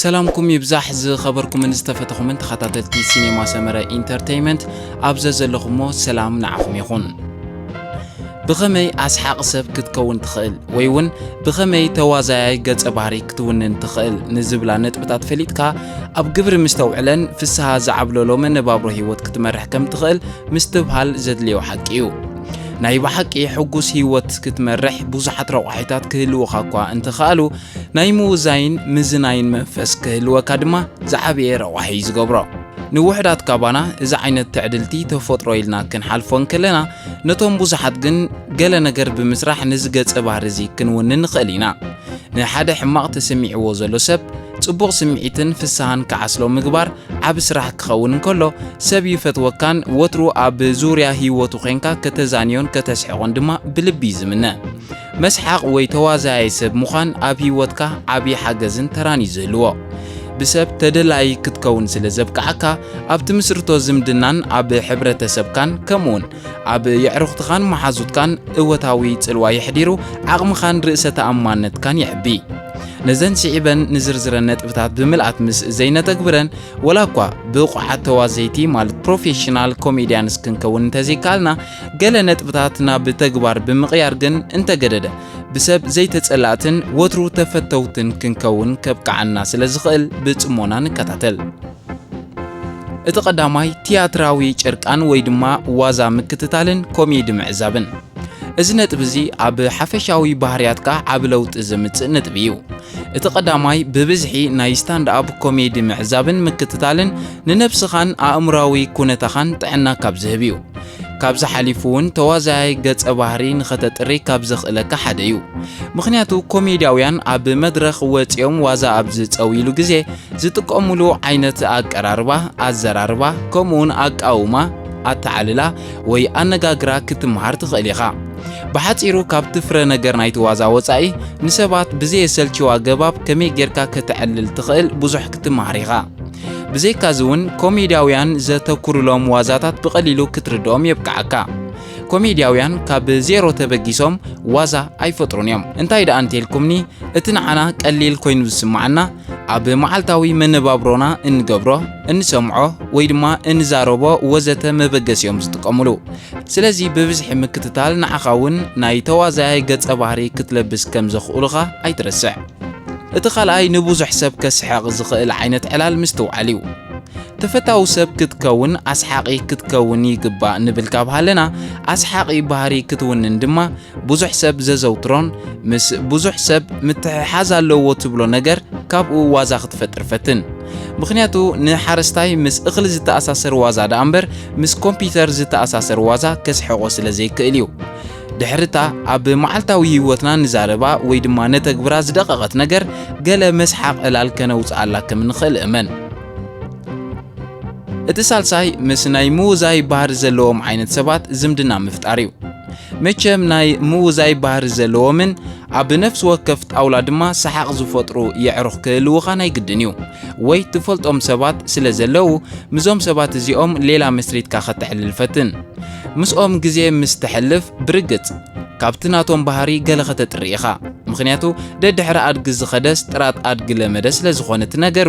ሰላምኩም ይብዛሕ ዝኸበርኩምን ዝተፈተኹምን ተኸታተልቲ ሲኔማ ሰመረ ኢንተርተይመንት፣ ኣብ ዘዘለኹሞ ሰላም ንዓኹም ይኹን። ብኸመይ ኣስሓቒ ሰብ ክትከውን ትኽእል ወይ እውን ብኸመይ ተዋዛያይ ገጸ ባህሪ ክትውንን ትኽእል ንዝብላ ነጥብታት ፈሊጥካ ኣብ ግብሪ ምስ ተውዕለን ፍስሃ ዝዓብለሎ መነባብሮ ህይወት ክትመርሕ ከም ትኽእል ምስትብሃል ዘድልዮ ሓቂ እዩ። ናይ ብሓቂ ሕጉስ ህይወት ክትመርሕ ብዙሓት ረቋሒታት ክህልውኻ እኳ እንተኸኣሉ፣ ናይ ምውዛይን ምዝናይን መንፈስ ክህልወካ ድማ ዝዓበየ ረቋሒ እዩ ዝገብሮ። ንውሑዳት ካባና እዚ ዓይነት ትዕድልቲ ተፈጥሮ ኢልና ክንሓልፎ እንከለና፣ ነቶም ብዙሓት ግን ገለ ነገር ብምስራሕ ነዚ ገጸ ባህሪ እዚ ክንውንን ንኽእል ኢና። ንሓደ ሕማቕ ተሰሚዕዎ ዘሎ ሰብ ጽቡቕ ስምዒትን ፍስሃን ክዓስሎ ምግባር ዓቢ ስራሕ ክኸውን እንከሎ፣ ሰብ ይፈትወካን ወትሩ ኣብ ዙርያ ህይወቱ ኼንካ ከተዛንዮን ከተስሕቖን ድማ ብልቢ እዩ ዝምነ። መስሓቕ ወይ ተዋዛያይ ሰብ ምዃን ኣብ ህይወትካ ዓቢ ሓገዝን ተራን እዩ ዝህልዎ። ብሰብ ተደላዪ ክትከውን ስለ ዘብቅዓካ፣ ኣብ ትምስርቶ ዝምድናን ኣብ ሕብረተሰብካን ከምኡውን ኣብ የዕሩኽትኻን መሓዙትካን እወታዊ ጽልዋ የሕዲሩ፣ ዓቕምኻን ርእሰ ተኣማንነትካን የዕቢ። ነዘን ስዒበን ንዝርዝረን ነጥብታት ብምልኣት ምስ ዘይነተግብረን፣ ወላ እኳ ብቑዓት ተዋዘይቲ ማለት ፕሮፌሽናል ኮሜድያንስ ክንከውን እንተዘይከኣልና፣ ገለ ነጥብታት ናብ ተግባር ብምቕያር ግን እንተገደደ፣ ብሰብ ዘይተጸላእትን ወትሩ ተፈተውትን ክንከውን ከብቅዓና ስለ ዝኽእል ብጽሞና ንከታተል። እቲ ቀዳማይ ቲያትራዊ ጨርቃን ወይ ድማ ዋዛ ምክትታልን ኮሜዲ ምዕዛብን። እዚ ነጥቢ እዚ ኣብ ሓፈሻዊ ባህርያትካ ዓቢ ለውጢ ዘምጽእ ነጥቢ እዩ። እቲ ቀዳማይ ብብዝሒ ናይ ስታንድ ኣፕ ኮሜዲ ምዕዛብን ምክትታልን ንነብስኻን ኣእምሮኣዊ ኩነታኻን ጥዕና ካብ ዝህብ እዩ። ካብዚ ሓሊፉ እውን ተዋዛያይ ገጸ ባህሪ ንኸተጥሪ ካብ ዘኽእለካ ሓደ እዩ። ምኽንያቱ ኮሜድያውያን ኣብ መድረኽ ወጺኦም ዋዛ ኣብ ዝጸውይሉ ግዜ ዝጥቀሙሉ ዓይነት ኣቀራርባ፣ ኣዘራርባ፣ ከምኡውን ኣቃውማ፣ ኣተዓልላ ወይ ኣነጋግራ ክትመሃር ትኽእል ኢኻ። ብሓጺሩ ካብቲ ፍረ ነገር ናይቲ ዋዛ ወጻኢ ንሰባት ብዘየሰልችው ኣገባብ ከመይ ጌርካ ከተዕልል ትኽእል ብዙሕ ክትመሃር ኢኻ። ብዘይካዚ እውን ኮሜድያውያን ዘተኩሩሎም ዋዛታት ብቐሊሉ ክትርድኦም የብቅዓካ። ኮሜድያውያን ካብ ዜሮ ተበጊሶም ዋዛ ኣይፈጥሩን እዮም። እንታይ ደኣ እንተልኩምኒ፣ እቲ ንዓና ቀሊል ኮይኑ ዝስምዓና፣ ኣብ መዓልታዊ መነባብሮና እንገብሮ፣ እንሰምዖ ወይ ድማ እንዛረቦ ወዘተ መበገሲ እዮም ዝጥቀሙሉ። ስለዚ ብብዝሒ ምክትታል ንዓኻ እውን ናይ ተዋዛያይ ገጸ ባህሪ ክትለብስ ከም ዘኽእሉኻ ኣይትረስዕ። እቲ ካልኣይ ንብዙሕ ሰብ ከስሕቕ ዝኽእል ዓይነት ዕላል ምስትውዓል እዩ። ተፈታዊ ሰብ ክትከውን ኣስሓቒ ክትከውን ይግባእ ንብል ካብ ሃለና፣ ኣስሓቒ ባህሪ ክትውንን ድማ ብዙሕ ሰብ ዘዘውትሮን ምስ ብዙሕ ሰብ ምትሕሓዝ ኣለዎ ትብሎ ነገር ካብኡ ዋዛ ክትፈጥር ፈትን። ምኽንያቱ ንሓረስታይ ምስ እኽሊ ዝተኣሳሰር ዋዛ ደኣ እምበር ምስ ኮምፒውተር ዝተኣሳሰር ዋዛ ከስሕቖ ስለ ዘይክእል እዩ። ድሕርታ ኣብ መዓልታዊ ህይወትና ንዛረባ ወይ ድማ ነተግብራ ዝደቐቐት ነገር ገለ መስሓቕ ዕላል ከነውጽኣላ ከም ንኽእል እመን። እቲ ሳልሳይ ምስ ናይ ምውዛይ ባህሪ ዘለዎም ዓይነት ሰባት ዝምድና ምፍጣር እዩ። መቸም ናይ ምውዛይ ባህሪ ዘለዎምን ኣብ ነፍሲ ወከፍ ጣውላ ድማ ሰሓቕ ዝፈጥሩ የዕሩኽ ክህልውኻ ናይ ግድን እዩ። ወይ ትፈልጦም ሰባት ስለ ዘለዉ፣ ምስዞም ሰባት እዚኦም ሌላ መስሪትካ ከተዕልል ፈትን። ምስኦም ግዜ ምስ ተሕልፍ፣ ብርግጽ ካብቲ ናቶም ባህሪ ገለ ከተጥሪ ኢኻ። ምኽንያቱ ደድሕሪ ኣድጊ ዝኸደስ ጥራት ኣድጊ ለመደ ስለ ዝኾነ እቲ ነገሩ፣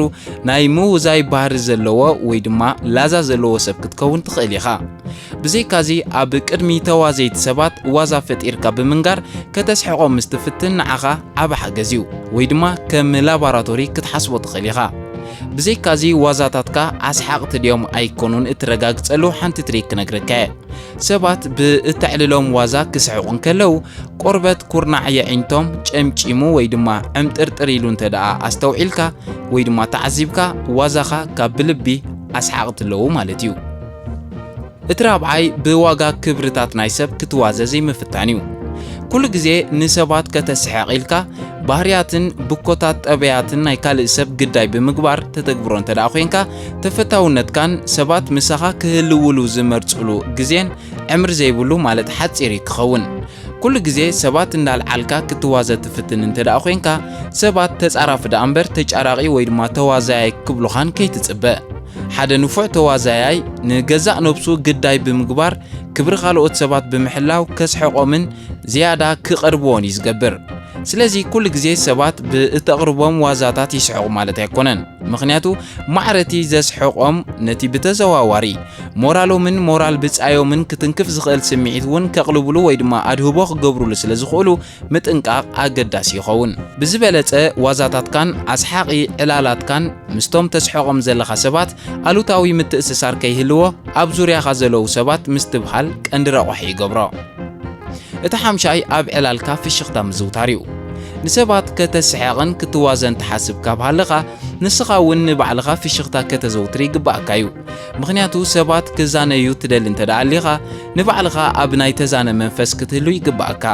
ናይ ምውዛይ ባህሪ ዘለዎ ወይ ድማ ላዛ ዘለዎ ሰብ ክትከውን ትኽእል ኢኻ። ብዘይካዚ ኣብ ቅድሚ ተዋዘይቲ ሰባት ዋዛ ፈጢርካ ብምንጋር ከተስሕቖም ምስ ትፍትን ንዓኻ ዓቢ ሓገዝ እዩ፣ ወይ ድማ ከም ላባራቶሪ ክትሓስቦ ትኽእል ኢኻ። ብዘይካዚ ዋዛታትካ ኣስሓቕቲ ድዮም ኣይኮኑን እትረጋግጸሉ ሓንቲ ትሪክ ክነግረካ እየ። ሰባት ብእተዕልሎም ዋዛ ክስሕቑ እንከለዉ፣ ቆርበት ኩርናዕ የዒንቶም ጨምጪሙ ወይ ድማ ዕምጥርጥር ኢሉ እንተ ደኣ ኣስተውዒልካ ወይ ድማ ተዓዚብካ፣ ዋዛኻ ካብ ብልቢ ኣስሓቕቲ ኣለዉ ማለት እዩ። እቲ ራብዓይ ብዋጋ ክብርታት ናይ ሰብ ክትዋዘ ዘይምፍታን እዩ። ኩሉ ግዜ ንሰባት ከተስሕቕ ኢልካ ባህርያትን ብኮታት ጠበያትን ናይ ካልእ ሰብ ግዳይ ብምግባር ተተግብሮ እንተ ደኣ ኮይንካ፣ ተፈታውነትካን ሰባት ምሳኻ ክህልውሉ ዝመርጹሉ ግዜን ዕምሪ ዘይብሉ ማለት ሓጺር እዩ ክኸውን። ኩሉ ግዜ ሰባት እንዳልዓልካ ክትዋዘ ትፍትን እንተ ደኣ ኮይንካ፣ ሰባት ተጻራፊ ደኣ እምበር ተጫራቒ ወይ ድማ ተዋዛያይ ክብሉኻን ከይትጽበ። ሓደ ንፉዕ ተዋዛያይ ንገዛእ ነብሱ ግዳይ ብምግባር፣ ክብሪ ካልኦት ሰባት ብምሕላው ከስሕቖምን ዝያዳ ክቐርብዎን እዩ ዝገብር። ስለዚ ኩሉ ግዜ ሰባት ብእተቕርቦም ዋዛታት ይስሕቑ ማለት ኣይኮነን። ምኽንያቱ ማዕረቲ ዘስሕቖም ነቲ ብተዘዋዋሪ ሞራሎምን ሞራል ብጻዮምን ክትንክፍ ዝኽእል ስምዒት እውን ከቕልብሉ ወይ ድማ ኣድህቦ ክገብሩሉ ስለ ዝኽእሉ ምጥንቃቕ ኣገዳሲ ይኸውን። ብዝበለጸ ዋዛታትካን ኣስሓቒ ዕላላትካን ምስቶም ተስሕቖም ዘለኻ ሰባት ኣሉታዊ ምትእስሳር ከይህልዎ ኣብ ዙርያኻ ዘለዉ ሰባት ምስትብሃል ቀንዲ ረቋሒ ይገብሮ። እቲ ሓምሻይ ኣብ ዕላልካ ፍሽኽታ ምዝውታር እዩ። ንሰባት ከተስሕቕን ክትዋዘን ትሓስብ ካብ ሃለኻ፣ ንስኻ እውን ንባዕልኻ ፍሽኽታ ከተዘውትር ይግባኣካ እዩ። ምኽንያቱ ሰባት ክዛነዩ ትደሊ እንተ ደኣ ኣሊኻ፣ ንባዕልኻ ኣብ ናይ ተዛነ መንፈስ ክትህሉ ይግባኣካ።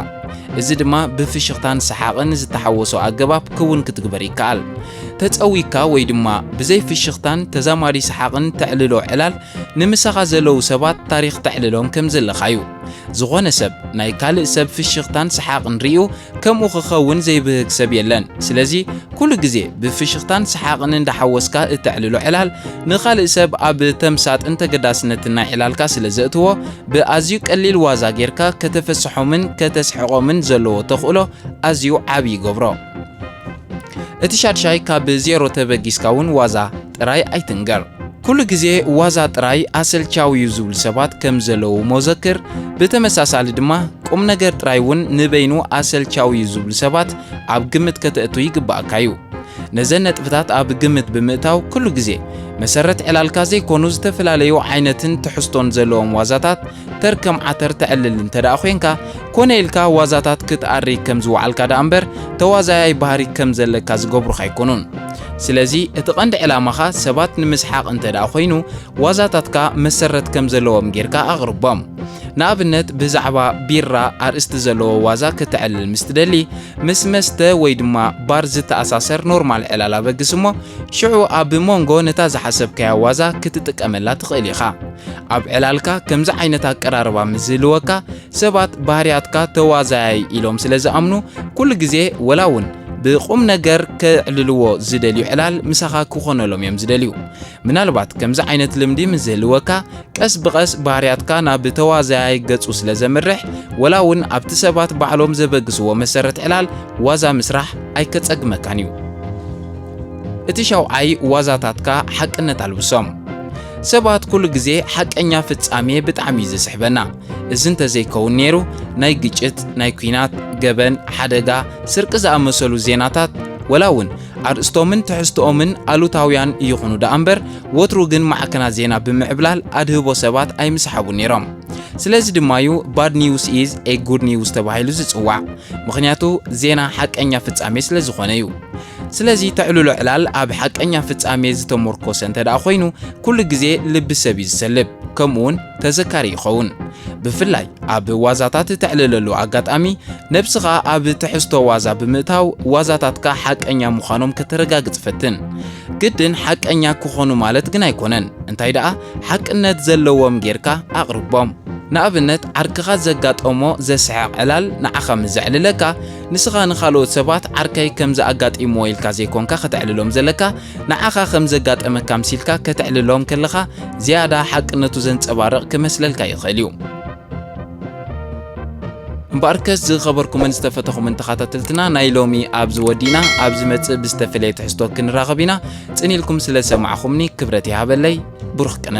እዚ ድማ ብፍሽኽታን ሰሓቕን ዝተሓወሶ ኣገባብ ክውን ክትግበር ይከኣል። ተጸዊካ ወይ ድማ ብዘይ ፍሽኽታን ተዛማዲ ሰሓቕን ተዕልሎ ዕላል ንምሳኻ ዘለዉ ሰባት ታሪኽ ተዕልሎም ከም ዘለኻ እዩ። ዝኾነ ሰብ ናይ ካልእ ሰብ ፍሽኽታን ሰሓቕን ርእዩ ከምኡ ክኸውን ዘይብህግ ሰብ የለን። ስለዚ ኩሉ ግዜ ብፍሽኽታን ሰሓቕን እንዳሓወስካ እተዕልሎ ዕላል ንኻልእ ሰብ ኣብ ተምሳጥን ተገዳስነትን ናይ ዕላልካ ስለ ዘእትዎ፣ ብኣዝዩ ቀሊል ዋዛ ጌርካ ከተፈስሖምን ከተስሕቖምን ዘለዎ ተኽእሎ ኣዝዩ ዓቢ ይገብሮ። እቲ ሻድሻይ ካብ ዜሮ ተበጊስካ እውን ዋዛ ጥራይ ኣይትንገር። ኩሉ ግዜ ዋዛ ጥራይ ኣሰልቻዊ እዩ ዝብሉ ሰባት ከም ዘለዉ መዘክር። ብተመሳሳሊ ድማ ቁም ነገር ጥራይ እውን ንበይኑ ኣሰልቻዊ እዩ ዝብሉ ሰባት ኣብ ግምት ከተእቱ ይግባኣካ እዩ። ነዘን ነጥብታት ኣብ ግምት ብምእታው ኩሉ ግዜ መሰረት ዕላልካ ዘይኮኑ ዝተፈላለዩ ዓይነትን ትሕዝቶን ዘለዎም ዋዛታት ተር ከም ዓተር ተዕልል እንተ ደኣ ኮይንካ፣ ኮነ ኢልካ ዋዛታት ክትኣሪ ከም ዝወዓልካ ደኣ እምበር ተዋዛያይ ባህሪ ከም ዘለካ ዝገብሩኻ ኣይኮኑን። ስለዚ እቲ ቀንዲ ዕላማኻ ሰባት ንምስሓቕ እንተ ደኣ ኮይኑ ዋዛታትካ መሰረት ከም ዘለዎም ጌርካ ኣቕርቦም። ንኣብነት ብዛዕባ ቢራ ኣርእስቲ ዘለዎ ዋዛ ክተዕልል ምስ ትደሊ፣ ምስ መስተ ወይ ድማ ባር ዝተኣሳሰር ኖርማል ዕላል ኣበግስ እሞ ሽዑ ኣብ መንጎ ነታ ዝሓሰብካያ ዋዛ ክትጥቀመላ ትኽእል ኢኻ። ኣብ ዕላልካ ከምዚ ዓይነት ኣቀራርባ ምስ ዝህልወካ ሰባት ባህርያትካ ተዋዛያይ ኢሎም ስለ ዝኣምኑ ኩሉ ግዜ ወላ እውን ብቁም ነገር ከዕልልዎ ዝደልዩ ዕላል ምሳኻ ክኾነሎም እዮም ዝደልዩ። ምናልባት ከምዚ ዓይነት ልምዲ ምስ ዝህልወካ ቀስ ብቐስ ባህርያትካ ናብ ተዋዛያይ ገጹ ስለ ዘምርሕ ወላ እውን ኣብቲ ሰባት ባዕሎም ዘበግስዎ መሰረት ዕላል ዋዛ ምስራሕ ኣይከጸግመካን እዩ። እቲ ሻውዓይ ዋዛታትካ ሓቅነት ኣልብሶም። ሰባት ኩሉ ግዜ ሓቀኛ ፍጻሜ ብጣዕሚ እዩ ዘስሕበና። እዚ እንተዘይከውን ነይሩ ናይ ግጭት፣ ናይ ኲናት፣ ገበን፣ ሓደጋ፣ ስርቂ ዝኣመሰሉ ዜናታት ወላ እውን ኣርእስቶምን ትሕዝቶኦምን ኣሉታውያን ይኹኑ ደኣ እምበር ወትሩ ግን ማዕከናት ዜና ብምዕብላል ኣድህቦ ሰባት ኣይምስሓቡን ነይሮም። ስለዚ ድማ እዩ bad news is a good news ተባሂሉ ዝጽዋዕ። ምኽንያቱ ዜና ሓቀኛ ፍጻሜ ስለ ዝኾነ እዩ። ስለዚ ተዕልሎ ዕላል ኣብ ሓቀኛ ፍጻሜ ዝተሞርኮሰ እንተ ደኣ ኮይኑ ኩሉ ግዜ ልቢ ሰብ እዩ ዝሰልብ፣ ከምኡ እውን ተዘካሪ ይኸውን። ብፍላይ ኣብ ዋዛታት እተዕልለሉ ኣጋጣሚ ነብስኻ ኣብ ትሕዝቶ ዋዛ ብምእታው ዋዛታትካ ሓቀኛ ምዃኖም ከተረጋግጽ ፈትን። ግድን ሓቀኛ ክኾኑ ማለት ግን ኣይኮነን። እንታይ ደኣ ሓቅነት ዘለዎም ጌርካ ኣቕርቦም። ንኣብነት ዓርክኻ ዘጋጠሞ ዘስሕቕ ዕላል ንዓኻ ምስ ዘዕልለካ ንስኻ ንኻልኦት ሰባት ዓርከይ ከምዚ ኣጋጢምዎ ኢልካ ዘይኮንካ ከተዕልሎም ዘለካ፣ ንዓኻ ከም ዘጋጠመካ ኣምሲልካ ከተዕልሎም ከለኻ ዝያዳ ሓቅነቱ ዘንጸባርቕ ክመስለልካ ይኽእል እዩ። እምበኣርከስ ዝኸበርኩምን ዝተፈተኹምን ተኸታተልትና ናይ ሎሚ ኣብዚ ወዲእና፣ ኣብ ዝመጽእ ብዝተፈለየ ትሕዝቶ ክንራኸብ ኢና። ጽን ኢልኩም ስለ ዝሰማዕኹምኒ ክብረት ይሃበለይ። ብሩኽ ቅነ።